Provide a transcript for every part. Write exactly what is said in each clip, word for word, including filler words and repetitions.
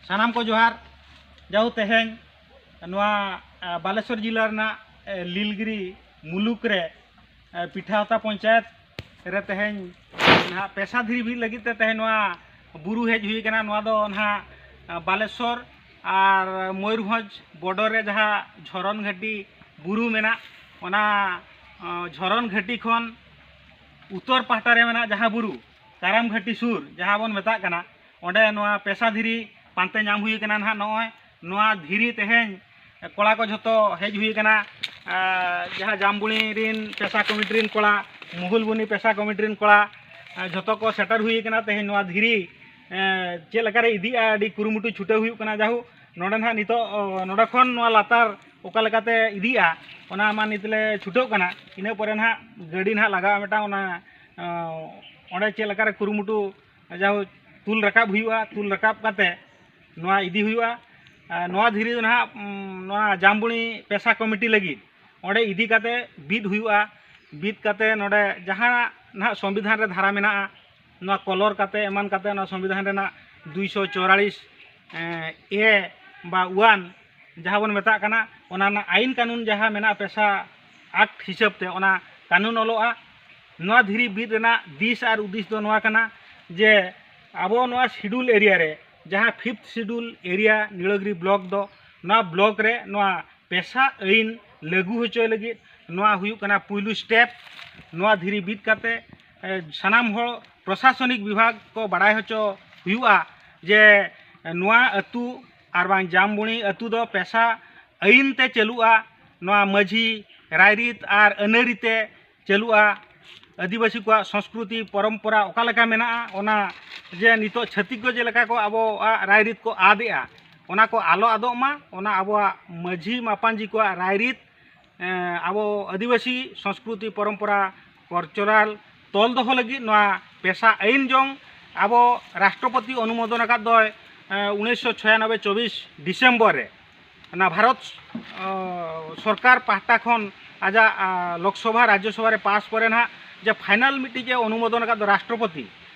ᱥᱟᱱᱟᱢ ᱠᱚ ᱡᱚᱦᱟᱨ᱾ ᱡᱟᱦᱳ, ᱛᱮᱦᱮᱧ ᱱᱚᱣᱟ, ᱟ, ᱵᱟᱞᱮᱥᱚᱨ ᱡᱤᱞᱟ ᱨᱮᱱᱟᱜ, ᱮ, ᱞᱤᱞᱜᱤᱨᱤ ᱢᱩᱞᱩᱠ ᱨᱮ, ᱮ, ᱯᱤᱴᱷᱟᱣᱛᱟ ᱯᱚᱧᱪᱟᱭᱮᱛ ᱨᱮ ᱛᱮᱦᱮᱧ ᱱᱟᱦᱟᱜ ᱯᱮᱥᱟ ᱫᱷᱤᱨᱤ ᱵᱤᱫ ᱞᱟᱹᱜᱤᱫ ᱛᱮ ᱛᱮᱦᱮᱧ ᱱᱚᱣᱟ ᱵᱩᱨᱩ ᱦᱮᱡ ᱦᱩᱭ ᱠᱟᱱᱟ᱾ ᱱᱚᱣᱟ ᱫᱚ ᱱᱟᱦᱟᱜ, ᱟ, ᱵᱟᱞᱮᱥᱚᱨ ᱟᱨ ᱢᱚᱭᱩᱨᱵᱷᱚᱸᱡᱽ border ᱨᱮ ᱡᱟᱦᱟᱸ ᱡᱷᱚᱨᱚᱱ ᱜᱷᱟᱹᱴᱤ ᱵᱩᱨᱩ ᱢᱮᱱᱟᱜ, ᱚᱱᱟ, ᱟ, ᱡᱷᱚᱨᱚᱱ ᱜᱷᱟᱹᱴᱤ ᱠᱷᱚᱱ ᱩᱛᱛᱚᱨ ᱯᱟᱦᱴᱟ ᱨᱮ ᱢᱮᱱᱟᱜ ᱡᱟᱦᱟᱸ ᱵᱩᱨᱩ, ᱠᱟᱨᱟᱢ ᱜᱷᱟᱹᱴᱤ ᱥᱩᱨ ᱡᱟᱦᱟᱸ ᱵᱚᱱ ᱢᱮᱛᱟᱜ ᱠᱟᱱᱟ, ᱚᱸᱰᱮ ᱱᱚᱣᱟ ᱯᱮᱥᱟ ᱫᱷᱤᱨᱤ ᱯᱟᱱᱛᱮ ᱧᱟᱢ ᱦᱩᱭ ᱠᱟᱱᱟ ᱱᱟᱦᱟᱜ᱾ ᱱᱚᱜᱼᱚᱭ ᱱᱚᱣᱟ ᱫᱷᱤᱨᱤ ᱛᱮᱦᱮᱧ ᱠᱚᱲᱟ ᱠᱚ ᱡᱷᱚᱛᱚ ᱦᱮᱡ ᱦᱩᱭ ᱠᱟᱱᱟ᱾ ᱟᱨ ᱡᱟᱦᱟᱸ ᱡᱟᱢᱵᱩᱲᱤ ᱨᱤᱱ ᱯᱮᱥᱟ ᱠᱚᱢᱤᱴᱤ ᱨᱤᱱ ᱠᱚᱲᱟ, ᱢᱩᱦᱩᱞᱵᱩᱱᱤ ᱯᱮᱥᱟ ᱠᱚᱢᱤᱴᱤ ᱨᱤᱱ ᱠᱚᱲᱟ, ᱟᱨ ᱡᱷᱚᱛᱚ ᱠᱚ ᱥᱮᱴᱮᱨ ᱦᱩᱭ ᱠᱟᱱᱟ᱾ ᱛᱮᱦᱮᱧ ᱱᱚᱣᱟ ᱫᱷᱤᱨᱤ, ᱮ, ᱪᱮᱫ ᱞᱮᱠᱟᱨᱮ ᱤᱫᱤᱜᱼᱟ, ᱟᱹᱰᱤ ᱠᱩᱨᱩᱢᱩᱴᱩ ᱪᱷᱩᱴᱟᱹᱣ ᱦᱩᱭᱩᱜ ᱠᱟᱱᱟ᱾ ᱡᱟᱦᱳ, ᱱᱚᱰᱮ ᱱᱟᱦᱟᱜ ᱱᱤᱛᱚᱜ, ᱚ, ᱱᱚᱰᱮ ᱠᱷᱚᱱ ᱱᱚᱣᱟ ᱞᱟᱛᱟᱨ ᱚᱠᱟ ᱞᱮᱠᱟᱛᱮ ᱤᱫᱤᱜᱼᱟ, ᱚᱱᱟ ᱢᱟ ᱱᱤᱛ ᱞᱮ ᱪᱷᱩᱴᱟᱹᱜ ᱠᱟᱱᱟ᱾ ᱤᱱᱟᱹ ᱯᱚᱨᱮ ᱱᱟᱦᱟᱜ ᱜᱟᱹᱰᱤ ᱱᱟᱦᱟᱜ ᱞᱟᱜᱟᱜᱼᱟ ᱢᱤᱫᱴᱟᱝ, ᱚᱱᱟ, ᱚ, ᱚᱸᱰᱮ ᱪᱮᱫ ᱞᱮᱠᱟᱨᱮ ᱠᱩᱨᱩᱢᱩᱴᱩ ᱡᱟᱦᱳ, ᱛᱩᱞ ᱨᱟᱠᱟᱵ ᱦᱩᱭᱩᱜᱼᱟ᱾ ᱛᱩᱞ ᱨᱟᱠᱟᱵ ᱠᱟᱛᱮ ᱱᱚᱣᱟ ᱤᱫᱤ ᱦᱩᱭᱩᱜᱼᱟ᱾ ᱟᱨ ᱱᱚᱣᱟ ᱫᱷᱤᱨᱤ ᱫᱚ ᱱᱟᱦᱟᱜ, ᱩᱢ, ᱱᱚᱣᱟ ᱡᱟᱢᱵᱩᱲᱤ ᱯᱮᱥᱟ ᱠᱚᱢᱤᱴᱤ ᱞᱟᱹᱜᱤᱫ ᱚᱸᱰᱮ ᱤᱫᱤ ᱠᱟᱛᱮ ᱵᱤᱫ ᱦᱩᱭᱩᱜᱼᱟ᱾ ᱵᱤᱫ ᱠᱟᱛᱮ ᱱᱚᱰᱮ ᱡᱟᱦᱟᱸ ᱱᱟᱦᱟᱜ ᱥᱚᱝᱵᱤᱫᱷᱟᱱ ᱨᱮ ᱫᱷᱟᱨᱟ ᱢᱮᱱᱟᱜᱼᱟ, ᱱᱚᱣᱟ ᱠᱚᱞᱚᱨ ᱠᱟᱛᱮ ᱮᱢᱟᱱ ᱠᱟᱛᱮ ᱱᱚᱣᱟ ᱥᱚᱝᱵᱤᱫᱷᱟᱱ ᱨᱮᱱᱟᱜ ᱫᱩᱭᱥᱚ ᱪᱩᱣᱟᱞᱤᱥ, ᱮ, ᱮ ᱵᱟ ᱚᱣᱟᱱ ᱡᱟᱦᱟᱸ ᱵᱚᱱ ᱢᱮᱛᱟᱜ ᱠᱟᱱᱟ, ᱚᱱᱟ ᱨᱮᱱᱟᱜ ᱟᱭᱤᱱ ᱠᱟᱹᱱᱩᱱ ᱡᱟᱦᱟᱸ ᱢᱮᱱᱟᱜᱼᱟ ᱯᱮᱥᱟ ᱟᱠᱴ ᱦᱤᱥᱟᱹᱵ ᱛᱮ, ᱚᱱᱟ ᱠᱟᱹᱱᱩᱱ ᱚᱞᱚᱜᱼᱟ᱾ ᱱᱚᱣᱟ ᱫᱷᱤᱨᱤ ᱵᱤᱫ ᱨᱮᱱᱟᱜ ᱫᱤᱥ ᱟᱨ ᱩᱫᱤᱥ ᱫᱚ ᱱᱚᱣᱟ ᱠᱟᱱᱟ ᱡᱮ ᱟᱵᱚ ᱱᱚᱣᱟ ᱥᱤᱰᱩᱞ ᱮᱨᱤᱭᱟ ᱨᱮ, ᱡᱟᱦᱟᱸ ᱯᱷᱤᱯᱛᱷ ᱥᱤᱰᱩᱞ ᱮᱨᱤᱭᱟ ᱱᱤᱲᱟᱹᱜᱽᱨᱤ ᱵᱞᱚᱠ ᱫᱚ, ᱱᱚᱣᱟ ᱵᱞᱚᱠ ᱨᱮ ᱱᱚᱣᱟ ᱯᱮᱥᱟ ᱟᱹᱭᱤᱱ ᱞᱟᱹᱜᱩ ᱦᱚᱪᱚᱭ ᱞᱟᱹᱜᱤᱫ ᱱᱚᱣᱟ ᱦᱩᱭᱩᱜ ᱠᱟᱱᱟ ᱯᱩᱭᱞᱩ ᱥᱴᱮᱯ᱾ ᱱᱚᱣᱟ ᱫᱷᱤᱨᱤ ᱵᱤᱫ ᱠᱟᱛᱮ, ᱮ, ᱥᱟᱱᱟᱢ ᱦᱚᱲ ᱯᱨᱚᱥᱟᱥᱚᱱᱤᱠ ᱵᱤᱵᱷᱟᱜᱽ ᱠᱚ ᱵᱟᱲᱟᱭ ᱦᱚᱪᱚ ᱦᱩᱭᱩᱜᱼᱟ ᱡᱮ ᱱᱚᱣᱟ ᱟᱹᱛᱩ ᱟᱨ ᱵᱟᱝ ᱡᱟᱢᱵᱩᱲᱤ ᱟᱹᱛᱩ ᱫᱚ ᱯᱮᱥᱟ ᱟᱹᱭᱤᱱ ᱛᱮ ᱪᱟᱹᱞᱩᱜᱼᱟ᱾ ᱱᱚᱣᱟ ᱢᱟᱹᱡᱷᱤ ᱨᱟᱭᱨᱤᱛ ᱟᱨ ᱟᱹᱱᱟᱹᱨᱤ ᱛᱮ ᱪᱟᱹᱞᱩᱜᱼᱟ᱾ ᱟᱹᱫᱤᱵᱟᱹᱥᱤ ᱠᱚᱣᱟᱜ ᱥᱚᱸᱥᱠᱨᱩᱛᱤ ᱯᱚᱨᱚᱢᱯᱚᱨᱟ ᱚᱠᱟ ᱞᱮᱠᱟ ᱢᱮᱱᱟᱜᱼᱟ, ᱚᱱᱟ ᱡᱮ ᱱᱤᱛᱚᱜ ᱪᱷᱟᱹᱛᱤᱠ ᱠᱚ ᱡᱮ ᱞᱮᱠᱟ ᱠᱚ ᱟᱵᱚᱣᱟᱜ ᱨᱟᱭᱨᱤᱛ ᱠᱚ ᱟᱫᱮᱜᱼᱟ, ᱚᱱᱟ ᱠᱚ ᱟᱞᱚ ᱟᱫᱚᱜ ᱢᱟ, ᱚᱱᱟ ᱟᱵᱚᱣᱟᱜ ᱢᱟᱹᱡᱷᱤ ᱢᱟᱯᱟᱱᱡᱤ ᱠᱚᱣᱟᱜ ᱨᱟᱭᱨᱤᱛ, ᱮᱸ, ᱟᱵᱚ ᱟᱹᱫᱤᱵᱟᱹᱥᱤ ᱥᱚᱸᱥᱠᱨᱩᱛᱤ ᱯᱚᱨᱚᱢᱯᱚᱨᱟ ᱠᱚᱞᱪᱟᱨᱟᱞ ᱛᱚᱞ ᱫᱚᱦᱚ ᱞᱟᱹᱜᱤᱫ ᱱᱚᱣᱟ ᱯᱮᱥᱟ ᱟᱹᱭᱤᱱ ᱡᱚᱝ ᱟᱵᱚ ᱨᱟᱥᱴᱨᱚᱯᱚᱛᱤ ᱚᱱᱩᱢᱳᱫᱚᱱ ᱟᱠᱟᱫ ᱫᱚᱭ, ᱮᱸ, ᱩᱱᱤᱥᱥᱚ ᱪᱷᱚᱭᱟᱱᱚᱵᱵᱳᱭ ᱪᱚᱵᱵᱤᱥ ᱰᱤᱥᱮᱢᱵᱚᱨ ᱨᱮ᱾ ᱚᱱᱟ ᱵᱷᱟᱨᱚᱛ, ᱚ, ᱥᱚᱨᱠᱟᱨ ᱯᱟᱦᱴᱟ ᱠᱷᱚᱱ ᱟᱡᱟᱜ, ᱟ, ᱞᱳᱠᱥᱚᱵᱷᱟ, ᱨᱟᱡᱽᱡᱚᱥᱚᱵᱷᱟ ᱨᱮ ᱯᱟᱥ ᱯᱚᱨᱮ ᱱᱟᱦᱟᱜ ᱡᱮ ᱯᱷᱟᱭᱱᱟᱞ ᱢᱤᱫᱴᱤᱡ ᱮ ᱚᱱᱩᱢᱳᱫᱚᱱ ᱟᱠᱟᱫ ᱫᱚ ᱨᱟᱥᱴᱨᱚᱯᱚᱛᱤ,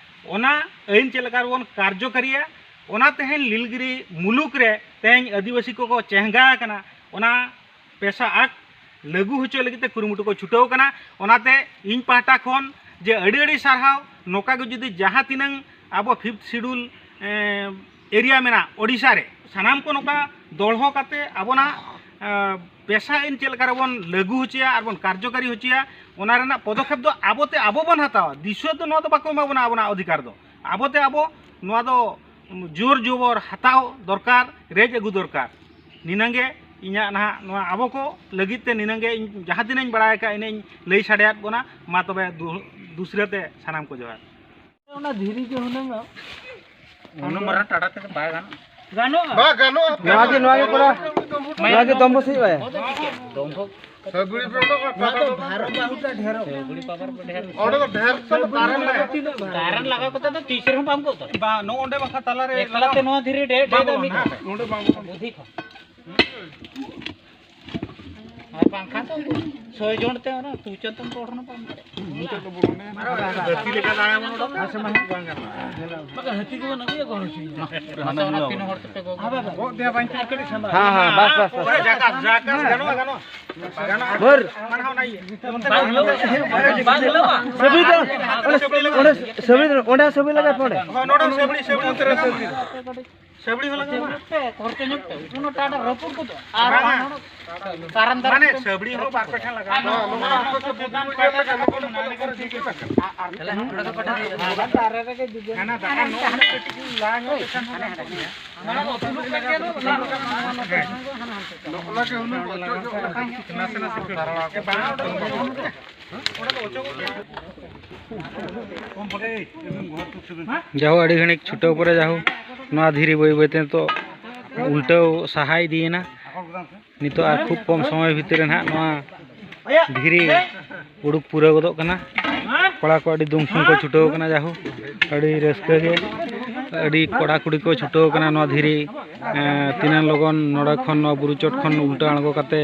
ᱚᱱᱟ ᱟᱹᱭᱤᱱ ᱪᱮᱫ ᱞᱮᱠᱟ ᱨᱮᱵᱚᱱ ᱠᱟᱨᱡᱚᱠᱟᱨᱤᱭᱟ, ᱚᱱᱟ ᱛᱮᱦᱮᱧ ᱱᱤᱞᱜᱤᱨᱤ ᱢᱩᱞᱩᱠ ᱨᱮ ᱛᱮᱦᱮᱧ ᱟᱹᱫᱤᱵᱟᱹᱥᱤ ᱠᱚᱠᱚ ᱪᱮᱦᱜᱟ ᱟᱠᱟᱱᱟ, ᱚᱱᱟ ᱯᱮᱥᱟ ᱟᱠᱴ ᱞᱟᱹᱜᱩ ᱦᱚᱪᱚ ᱞᱟᱹᱜᱤᱫ ᱛᱮ ᱠᱩᱨᱩᱢᱩᱴᱩ ᱠᱚ ᱪᱷᱩᱴᱟᱹᱣ ᱠᱟᱱᱟ᱾ ᱚᱱᱟᱛᱮ ᱤᱧ ᱯᱟᱦᱴᱟ ᱠᱷᱚᱱ ᱡᱮ ᱟᱹᱰᱤ ᱟᱹᱰᱤ ᱥᱟᱨᱦᱟᱣ᱾ ᱱᱚᱝᱠᱟ ᱜᱮ ᱡᱩᱫᱤ ᱡᱟᱦᱟᱸ ᱛᱤᱱᱟᱹᱝ ᱟᱵᱚ ᱯᱷᱤᱯᱛᱷ ᱥᱤᱰᱩᱞ ᱮᱨᱤᱭᱟ ᱢᱮᱱᱟᱜ ᱳᱰᱤᱥᱟ ᱨᱮ, ᱥᱟᱱᱟᱢ ᱠᱚ ᱱᱚᱝᱠᱟ ᱫᱚᱲᱦᱚ ᱠᱟᱛᱮ ᱟᱵᱚᱱᱟᱜ ᱯᱮᱥᱟ ᱟᱹᱱ ᱪᱮᱫ ᱞᱮᱠᱟ ᱨᱮᱵᱚᱱ ᱞᱟᱹᱜᱩ ᱦᱚᱪᱚᱭᱟ ᱟᱨ ᱵᱚᱱ ᱠᱟᱨᱡᱚᱠᱟᱨᱤ ᱦᱚᱪᱚᱭᱟ, ᱚᱱᱟ ᱨᱮᱱᱟᱜ ᱯᱚᱫᱚᱠᱷᱮᱯ ᱫᱚ ᱟᱵᱚᱛᱮ ᱟᱵᱚ ᱵᱚᱱ ᱦᱟᱛᱟᱣᱟ᱾ ᱫᱤᱥᱩᱣᱟᱹ ᱫᱚ ᱱᱚᱣᱟ ᱫᱚ ᱵᱟᱠᱚ ᱮᱢᱟ ᱵᱚᱱᱟ ᱟᱵᱚᱱᱟᱜ ᱚᱫᱷᱤᱠᱟᱨ ᱫᱚ᱾ ᱟᱵᱚᱛᱮ ᱟᱵᱚ ᱱᱚᱣᱟ ᱫᱚ ᱡᱳᱨ ᱡᱚᱵᱚᱨ ᱦᱟᱛᱟᱣ ᱫᱚᱨᱠᱟᱨ, ᱨᱮᱡ ᱟᱹᱜᱩ ᱫᱚᱨᱠᱟᱨ᱾ ᱱᱤᱱᱟᱹᱝ ᱜᱮ ᱤᱧᱟᱹᱜ ᱱᱟᱦᱟᱜ ᱱᱚᱣᱟ ᱟᱵᱚ ᱠᱚ ᱞᱟᱹᱜᱤᱫ ᱛᱮ ᱱᱤᱱᱟᱹᱝ ᱜᱮ ᱤᱧ ᱡᱟᱦᱟᱸ ᱛᱤᱱᱟᱹᱜ ᱤᱧ ᱵᱟᱲᱟᱭ ᱟᱠᱟᱫ ᱤᱱᱟᱹᱜ ᱤᱧ ᱞᱟᱹᱭ ᱥᱟᱰᱮᱭᱟᱫ ᱵᱚᱱᱟ᱾ ᱢᱟ ᱛᱚᱵᱮ ᱫᱩ-, ᱫᱩᱥᱨᱟᱹ ᱛᱮ ᱥᱟᱱᱟᱢ ᱠᱚ ᱡᱚᱦᱟᱨ᱾ ᱚᱱᱟ ᱫᱷᱤᱨᱤ ᱜᱮ ᱦᱩᱱᱟᱹᱝ ᱩᱱᱟᱹᱜ ᱢᱟᱨᱟᱝ ᱴᱟᱴᱟ ᱛᱮᱫᱚ ᱵᱟᱭ ᱜᱟᱱᱚᱜᱼᱟ᱾ ᱜᱟᱱᱚᱜᱼᱟ᱾ ᱱᱚᱣᱟ ᱜᱮ, ᱱᱚᱣᱟ ᱜᱮ ᱠᱚᱨᱟ᱾ ᱱᱚᱣᱟ ᱜᱮ ᱫᱚᱢᱵᱚ ᱥᱮᱫ ᱵᱟᱭ᱾ ᱫᱚᱢᱵᱚ᱾ ᱥᱟᱹᱜᱩᱲᱤ ᱯᱮ ᱚᱰᱚᱠᱟ, ᱱᱚᱣᱟ ᱫᱚ ᱴᱟᱴᱟ ᱫᱚ᱾ ᱵᱷᱟᱨᱚᱛ ᱵᱟᱦᱩᱴᱟ ᱰᱷᱮᱨᱚᱜ᱾ ᱥᱟᱹᱜᱩᱲᱤ ᱯᱟᱣᱟᱨ ᱯᱮ ᱰᱷᱮᱨ᱾ ᱚᱸᱰᱮ ᱫᱚ ᱰᱷᱮᱨ ᱛᱮ ᱫᱚ ᱠᱟᱨᱮᱱᱴ ᱞᱟᱜᱟᱜᱼᱟ᱾ ᱛᱤᱱᱟᱹᱜ ᱵᱷᱟᱨᱚᱛ? ᱠᱟᱨᱮᱱᱴ ᱞᱟᱜᱟᱣ ᱠᱟᱛᱮ ᱫᱚ ᱛᱤᱥ ᱨᱮᱦᱚᱸ ᱵᱟᱢ ᱜᱚᱜ ᱫᱟᱲᱮᱭᱟᱜᱼᱟ᱾ ᱵᱟᱝ, ᱱᱚᱜᱼᱚ ᱱᱚᱰᱮ ᱵᱟᱠᱷᱟᱱ ᱛᱟᱞᱟᱨᱮ ᱮᱠᱞᱟ ᱛᱮ ᱞᱟᱜᱟᱣ᱾ ᱱᱚᱣᱟ ᱫᱷᱤᱨᱤ ᱰᱮ-, ᱵᱟᱝ ᱰᱮ-, ᱵᱚᱞᱚᱱᱟ᱾ ᱢᱤᱫ ᱱᱚᱰᱮ ᱵᱟᱝ ᱵᱚᱞᱚᱱᱟ᱾ ᱵᱩᱫᱷᱤ ᱠᱷᱚᱱ᱾ ᱟᱨ ᱵᱟᱝᱠᱷᱟᱱ ᱫᱚ ᱥᱚᱭ ᱡᱚᱱ ᱛᱮ ᱚᱱᱟ ᱯᱩᱪᱟᱹ ᱛᱮᱢ ᱨᱚᱲ ᱦᱚᱸ ᱵᱟᱢ ᱫᱟᱲᱮᱭᱟᱜᱼᱟ᱾ ᱦᱟᱹᱛᱤ ᱞᱮᱠᱟ ᱫᱟᱬᱟ ᱵᱚᱱ ᱚᱰᱚᱠᱟ᱾ ᱵᱟᱠᱷᱟᱱ ᱦᱟᱹᱛᱤ ᱠᱚᱵᱚᱱ ᱟᱹᱜᱩᱭᱟ ᱜᱚᱲᱚ ᱦᱚᱪᱚᱭᱟ᱾ ᱢᱟᱥᱮ ᱚᱱᱟ ᱛᱤᱱ ᱦᱚᱲ ᱛᱮᱯᱮ ᱜᱚᱜ ᱦᱮᱸ, ᱦᱮᱸ, ᱵᱟᱥ, ᱵᱟᱥ, ᱵᱟᱥ᱾ ᱯᱩᱨᱟᱹ ᱡᱟᱠᱟᱥ, ᱡᱟᱠᱟᱥ ᱜᱟᱱᱚᱜᱼᱟ, ᱜᱟᱱᱚᱜᱼᱟ᱾ ᱵᱷᱳᱨ᱾ ᱢᱟᱱᱮ ᱚᱱᱟ ᱤᱭᱟᱹ᱾ ᱵᱟᱝ ᱦᱤᱞᱳᱜᱼᱟ᱾ ᱵᱟᱝ ᱦᱤᱞᱳᱜᱼᱟ᱾ ᱥᱟᱹᱵᱤ ᱫᱚ, ᱚᱸᱰᱮ, ᱚᱸᱰᱮ ᱥᱟᱹᱵᱤ, ᱚᱸᱰᱮ ᱥᱟᱹᱵᱤ ᱞᱟᱜᱟᱣ ᱯᱮ ᱚᱸᱰᱮ᱾ ᱦᱳᱭ, ᱱᱚᱰᱮ ᱥᱟᱹᱵᱲᱤ, ᱥᱟᱹᱵᱲᱤ ᱩᱛᱟᱹᱨ ᱥᱟᱹᱵᱲᱤ᱾ ᱥᱟᱹᱵᱲᱤ ᱦᱚᱸ ᱞᱟᱜᱟᱣ ᱢᱮ᱾ ᱯᱮ, ᱠᱷᱚᱨᱪᱟ ᱧᱚᱜ ᱯᱮ᱾ ᱩᱱᱟᱹᱜ ᱴᱟᱴᱟ ᱨᱟᱹᱯᱩᱫ ᱠᱚᱫᱚ᱾ ᱟᱨ ᱵᱟᱝᱟ᱾ ᱦᱟᱱᱟ ᱠᱟᱨᱟᱢ ᱫᱟᱨᱮ ᱢᱟᱱᱮ ᱠᱚ᱾ ᱥᱟᱹᱵᱲᱤ ᱦᱚᱸ ᱵᱟᱨ ᱯᱮ ᱴᱷᱮᱱ ᱞᱟᱜᱟᱣ ᱢᱮ᱾ ᱟᱨ ᱱᱚᱣᱟ ᱠᱚ ᱵᱩᱫᱷᱤ ᱠᱚ ᱮᱢ ᱞᱮᱠᱷᱟᱱ ᱱᱚᱣᱟ ᱠᱚ ᱴᱷᱤᱠ ᱜᱮ ᱛᱟᱦᱮᱱᱟ᱾ ᱟᱨ ᱫᱟᱨᱮ ᱨᱮᱜᱮ ᱡᱩᱫᱤ ᱦᱟᱱᱟ ᱫᱟᱜ ᱱᱚᱣᱟ ᱠᱟᱹᱴᱤᱡ ᱞᱟ ᱧᱚᱜ ᱞᱮᱠᱷᱟᱱ ᱦᱟᱱᱟ ᱠᱚ ᱦᱮᱸ᱾ ᱱᱚᱜᱼᱚ ᱱᱟ ᱜᱮ ᱦᱩᱱᱟᱹᱝ ᱚᱪᱚᱜ ᱧᱚᱜ ᱞᱮᱠᱷᱟᱱ ᱱᱟᱥᱮ ᱱᱟᱥᱮ ᱯᱮ ᱫᱷᱟᱨᱟᱣᱟ᱾ ᱡᱟᱦᱳ, ᱟᱹᱰᱤ ᱜᱷᱟᱹᱲᱤᱡ ᱪᱷᱩᱴᱟᱹᱣ ᱯᱚᱨᱮ ᱡᱟᱦᱳ ᱱᱚᱣᱟ ᱫᱷᱤᱨᱤ ᱵᱟᱹᱭ ᱵᱟᱹᱭᱛᱮ ᱱᱤᱛᱚᱜ ᱩᱞᱴᱟᱹᱣ ᱥᱟᱦᱟ ᱤᱫᱤᱭᱮᱱᱟ᱾ ᱱᱤᱛᱚᱜ ᱟᱨ ᱠᱷᱩᱵ ᱠᱚᱢ ᱥᱚᱢᱚᱭ ᱵᱷᱤᱛᱤᱨ ᱨᱮ ᱱᱟᱦᱟᱜ ᱱᱚᱣᱟ ᱫᱷᱤᱨᱤ ᱩᱰᱩᱠ ᱯᱩᱨᱟᱹᱣ ᱜᱚᱫᱚᱜ ᱠᱟᱱᱟ᱾ ᱠᱚᱲᱟ ᱠᱚ ᱟᱹᱰᱤ ᱫᱩᱢ ᱥᱩᱢ ᱠᱚ ᱪᱷᱩᱴᱟᱹᱣ ᱠᱟᱱᱟ᱾ ᱡᱟᱦᱳ, ᱟᱹᱰᱤ ᱨᱟᱹᱥᱠᱟᱹ ᱜᱮ ᱟᱹᱰᱤ ᱠᱚᱲᱟ ᱠᱩᱲᱤ ᱠᱚ ᱪᱷᱩᱴᱟᱹᱣ ᱠᱟᱱᱟ ᱱᱚᱣᱟ ᱫᱷᱤᱨᱤ, ᱮᱸ, ᱛᱤᱱᱟᱹᱝ ᱞᱚᱜᱚᱱ ᱱᱚᱰᱮ ᱠᱷᱚᱱ ᱱᱚᱣᱟ ᱵᱩᱨᱩ ᱪᱚᱴ ᱠᱷᱚᱱ ᱩᱞᱴᱟᱹ ᱟᱬᱜᱚ ᱠᱟᱛᱮ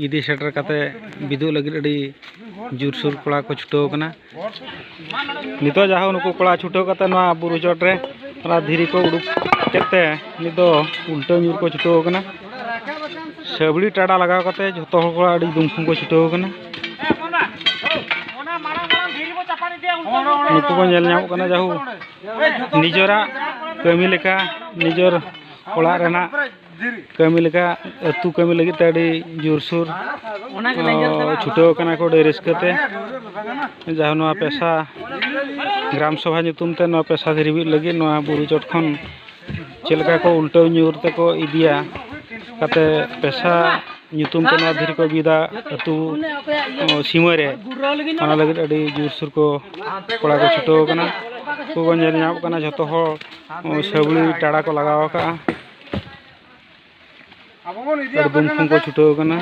ᱤᱫᱤ ᱥᱮᱴᱮᱨ ᱠᱟᱛᱮ ᱵᱤᱫᱩᱜ ᱞᱟᱹᱜᱤᱫ ᱟᱹᱰᱤ ᱡᱳᱨᱥᱳᱨ ᱠᱚᱲᱟ ᱠᱚ ᱪᱷᱩᱴᱟᱹᱣ ᱠᱟᱱᱟ᱾ ᱱᱤᱛᱚᱜ ᱡᱟᱦᱳ ᱱᱩᱠᱩ ᱠᱚᱲᱟ ᱪᱷᱩᱴᱟᱹᱣ ᱠᱟᱛᱮ ᱱᱚᱣᱟ ᱵᱩᱨᱩ ᱪᱚᱴ ᱨᱮ ᱚᱱᱟ ᱫᱷᱤᱨᱤ ᱠᱚ ᱩᱰᱩᱠ ᱠᱮᱫ ᱛᱮ ᱱᱤᱛ ᱫᱚ ᱩᱞᱴᱟᱹᱣ ᱧᱩᱨ ᱠᱚ ᱪᱷᱩᱴᱟᱹᱣ ᱟᱠᱟᱱᱟ᱾ ᱥᱟᱹᱵᱲᱤ ᱴᱟᱰᱟ ᱞᱟᱜᱟᱣ ᱠᱟᱛᱮ ᱡᱷᱚᱛᱚ ᱦᱚᱲ ᱠᱚ ᱟᱹᱰᱤ ᱫᱩᱢᱠᱷᱩᱢ ᱠᱚ ᱪᱷᱩᱴᱟᱹᱣ ᱟᱠᱟᱱᱟ᱾ ᱱᱩᱠᱩ ᱠᱚ ᱧᱮᱞ ᱧᱟᱢᱚᱜ ᱠᱟᱱᱟ, ᱡᱟᱦᱳ ᱱᱤᱡᱮᱨᱟᱜ ᱠᱟᱹᱢᱤ ᱞᱮᱠᱟ, ᱱᱤᱡᱮᱨ ᱚᱲᱟᱜ ᱨᱮᱱᱟᱜ ᱟᱹᱛᱩ ᱠᱟᱹᱢᱤ ᱞᱟᱹᱜᱤᱫ ᱛᱮ ᱟᱹᱰᱤ ᱡᱳᱨᱥᱳᱨ ᱚᱱᱟ ᱜᱮ ᱞᱟᱹᱭ ᱧᱮᱞ ᱥᱟᱱᱟ ᱪᱷᱩᱴᱟᱹᱣ ᱠᱟᱱᱟ ᱠᱚ ᱟᱹᱰᱤ ᱨᱟᱹᱥᱠᱟᱹ ᱛᱮ᱾ ᱡᱟᱦᱟᱸ ᱱᱚᱣᱟ ᱯᱮᱥᱟ ᱜᱨᱟᱢ ᱥᱚᱵᱷᱟ ᱧᱩᱛᱩᱢ ᱛᱮ ᱱᱚᱣᱟ ᱯᱮᱥᱟ ᱫᱷᱤᱨᱤ ᱵᱤᱫ ᱞᱟᱹᱜᱤᱫ ᱱᱚᱣᱟ ᱵᱩᱨᱩ ᱪᱚᱴ ᱠᱷᱚᱱ ᱪᱮᱫ ᱞᱮᱠᱟ ᱠᱚ ᱩᱞᱴᱟᱹᱣ ᱧᱩᱨ ᱛᱮᱠᱚ ᱤᱫᱤᱭᱟ, ᱠᱟᱛᱮ ᱯᱮᱥᱟ ᱧᱩᱛᱩᱢ ᱛᱮ ᱱᱚᱣᱟ ᱫᱷᱤᱨᱤ ᱠᱚ ᱵᱤᱫᱟ ᱟᱹᱛᱩ, ᱚ, ᱥᱤᱢᱟᱹ ᱨᱮ, ᱚᱱᱟ ᱞᱟᱹᱜᱤᱫ ᱟᱹᱰᱤ ᱡᱳᱨᱥᱳᱨ ᱠᱚ ᱠᱚᱲᱟ ᱠᱚ ᱪᱷᱩᱴᱟᱹᱣ ᱠᱟᱱᱟ᱾ ᱩᱱᱠᱩ ᱠᱚ ᱧᱮᱞ ᱧᱟᱢᱚᱜ ᱠᱟᱱᱟ, ᱡᱷᱚᱛᱚ ᱦᱚᱲ, ᱚ, ᱥᱟᱹᱣᱲᱤ ᱴᱟᱲᱟ ᱠᱚ ᱞᱟᱜᱟᱣ ᱟᱠᱟᱫᱼᱟ᱾ ᱟᱹᱰᱤ ᱫᱩᱢᱠᱷᱩᱢ ᱠᱚ ᱪᱷᱩᱴᱟᱹᱣ ᱟᱠᱟᱱᱟ᱾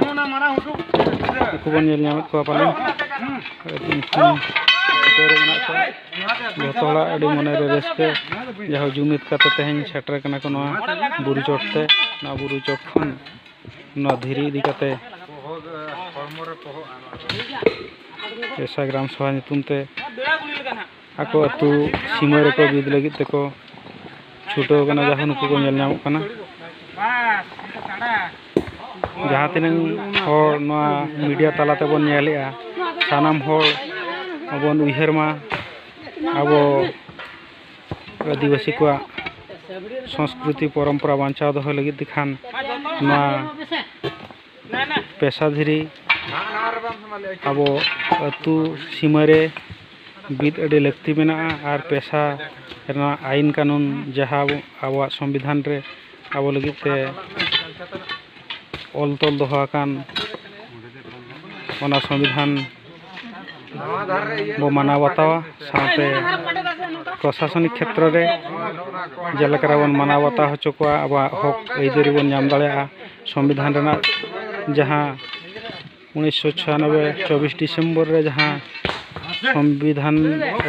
ᱩᱱᱠᱩ ᱵᱚᱱ ᱧᱮᱞ ᱧᱟᱢᱮᱫ ᱠᱚᱣᱟ ᱯᱟᱞᱮᱱ᱾ ᱟᱹᱰᱤ ᱫᱩᱢᱠᱷᱩᱢ ᱪᱷᱩᱴᱟᱹᱣ ᱨᱮ ᱢᱮᱱᱟᱜ ᱠᱚᱣᱟ᱾ ᱡᱚᱛᱚ ᱦᱚᱲᱟᱜ ᱟᱹᱰᱤ ᱢᱚᱱᱮ ᱨᱮ ᱨᱟᱹᱥᱠᱟᱹ, ᱡᱟᱦᱳ ᱡᱩᱢᱤᱫ ᱠᱟᱛᱮ ᱛᱮᱦᱮᱧ ᱥᱮᱴᱮᱨ ᱠᱟᱱᱟ ᱠᱚ ᱱᱚᱣᱟ ᱵᱩᱨᱩ ᱪᱚᱴ ᱛᱮ᱾ ᱱᱚᱣᱟ ᱵᱩᱨᱩ ᱪᱚᱴ ᱠᱷᱚᱱ ᱱᱚᱣᱟ ᱫᱷᱤᱨᱤ ᱤᱫᱤ ᱠᱟᱛᱮ ᱯᱮᱥᱟ ᱜᱨᱟᱢ ᱥᱚᱵᱷᱟ ᱧᱩᱛᱩᱢ ᱛᱮ ᱟᱠᱚ ᱟᱹᱛᱩ ᱥᱤᱢᱟᱹ ᱨᱮᱠᱚ ᱵᱤᱫ ᱞᱟᱹᱜᱤᱫ ᱛᱮᱠᱚ ᱪᱷᱩᱴᱟᱹᱣ ᱠᱟᱱᱟ, ᱡᱟᱦᱟᱸ ᱱᱩᱠᱩ ᱠᱚ ᱧᱮᱞ ᱧᱟᱢᱚᱜ ᱠᱟᱱᱟ᱾ ᱡᱟᱦᱟᱸ ᱛᱤᱱᱟᱹᱝ ᱦᱚᱲ ᱱᱚᱣᱟ ᱢᱤᱰᱤᱭᱟ ᱛᱟᱞᱟ ᱛᱮᱵᱚᱱ ᱧᱮᱞᱮᱜᱼᱟ, ᱥᱟᱱᱟᱢ ᱦᱚᱲ ᱵᱚᱱ ᱩᱭᱦᱟᱹᱨ ᱢᱟ, ᱟᱵᱚ ᱟᱹᱫᱤᱵᱟᱹᱥᱤ ᱠᱚᱣᱟᱜ ᱥᱚᱸᱥᱠᱨᱤᱛᱤ ᱯᱚᱨᱚᱢᱯᱚᱨᱟ ᱵᱟᱧᱪᱟᱣ ᱫᱚᱦᱚᱭ ᱞᱟᱹᱜᱤᱫ ᱛᱮ ᱠᱷᱟᱱ ᱱᱚᱣᱟ ᱯᱮᱥᱟ ᱫᱷᱤᱨᱤ ᱟᱵᱚ ᱟᱹᱛᱩ ᱥᱤᱢᱟᱹ ᱨᱮ ᱵᱤᱫ ᱟᱹᱰᱤ ᱞᱟᱹᱠᱛᱤ ᱢᱮᱱᱟᱜᱼᱟ᱾ ᱟᱨ ᱯᱮᱥᱟ ᱨᱮᱱᱟᱜ ᱟᱹᱭᱤᱱ ᱠᱟᱹᱱᱩᱱ ᱡᱟᱦᱟᱸ ᱟᱵᱚ, ᱟᱵᱚᱣᱟᱜ ᱥᱚᱝᱵᱤᱫᱷᱟᱱ ᱨᱮ ᱟᱵᱚ ᱞᱟᱹᱜᱤᱫ ᱛᱮ ᱚᱞ ᱛᱚᱞ ᱫᱚᱦᱚ ᱟᱠᱟᱱ ᱚᱱᱟ ᱥᱚᱝᱵᱤᱫᱷᱟᱱ ᱵᱚ ᱢᱟᱱᱟᱣ ᱵᱟᱛᱟᱣᱟ, ᱥᱟᱶᱛᱮ ᱯᱨᱚᱥᱟᱥᱚᱱᱤᱠ ᱠᱷᱮᱛᱨᱚ ᱨᱮ ᱡᱮᱞᱮᱠᱟ ᱨᱮᱵᱚᱱ ᱢᱟᱱᱟᱣ ᱵᱟᱛᱟᱣ ᱦᱚᱪᱚ ᱠᱚᱣᱟ, ᱟᱵᱚᱣᱟᱜ ᱦᱚᱠ ᱟᱹᱭᱫᱟᱹᱨᱤ ᱵᱚᱱ ᱧᱟᱢ ᱫᱟᱲᱮᱭᱟᱜᱼᱟ᱾ ᱥᱚᱝᱵᱤᱫᱷᱟᱱ ᱨᱮᱱᱟᱜ ᱡᱟᱦᱟᱸ ᱩᱱᱤᱥᱥᱚ ᱪᱷᱤᱭᱟᱱᱚᱵᱵᱳᱭ ᱪᱚᱵᱵᱤᱥ ᱰᱤᱥᱮᱢᱵᱚᱨ ᱨᱮ ᱡᱟᱦᱟᱸ ᱥᱚᱝᱵᱤᱫᱷᱟᱱ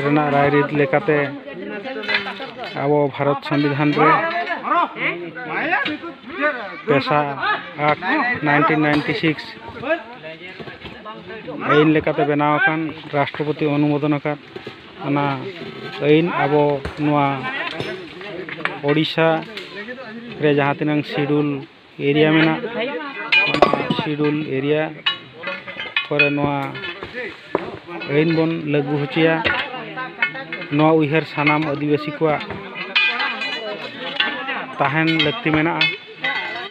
ᱨᱮᱱᱟᱜ ᱨᱟᱭᱨᱤᱛ ᱞᱮᱠᱟᱛᱮ ᱟᱵᱚ ᱵᱷᱟᱨᱚᱛ ᱥᱚᱝᱵᱤᱫᱷᱟᱱ ᱨᱮ ᱯᱮᱥᱟ ᱟᱠᱴ ᱱᱟᱭᱤᱱᱴᱤᱱ ᱱᱟᱭᱤᱱᱴᱤ ᱥᱤᱠᱥ ᱟᱹᱭᱤᱱ ᱞᱮᱠᱟᱛᱮ ᱵᱮᱱᱟᱣ ᱟᱠᱟᱱ, ᱨᱟᱥᱴᱨᱚᱯᱚᱛᱤ ᱚᱱᱩᱢᱳᱫᱚᱱ ᱟᱠᱟᱫ ᱚᱱᱟ ᱟᱹᱭᱤᱱ ᱟᱵᱚ ᱱᱚᱣᱟ ᱳᱰᱤᱥᱟ ᱨᱮ ᱡᱟᱦᱟᱸ ᱛᱤᱱᱟᱹᱝ ᱥᱤᱰᱩᱞ ᱮᱨᱤᱭᱟ ᱢᱮᱱᱟᱜ, ᱚᱱᱟ ᱥᱤᱰᱩᱞ ᱮᱨᱤᱭᱟ ᱠᱚᱨᱮ ᱱᱚᱣᱟ ᱟᱹᱭᱤᱱ ᱵᱚᱱ ᱞᱟᱹᱜᱩ ᱦᱚᱪᱚᱭᱟ᱾ ᱱᱚᱣᱟ ᱩᱭᱦᱟᱹᱨ ᱥᱟᱱᱟᱢ ᱟᱹᱫᱤᱵᱟᱹᱥᱤ ᱠᱚᱣᱟᱜ ᱛᱟᱦᱮᱱ ᱞᱟᱹᱠᱛᱤ ᱢᱮᱱᱟᱜᱼᱟ᱾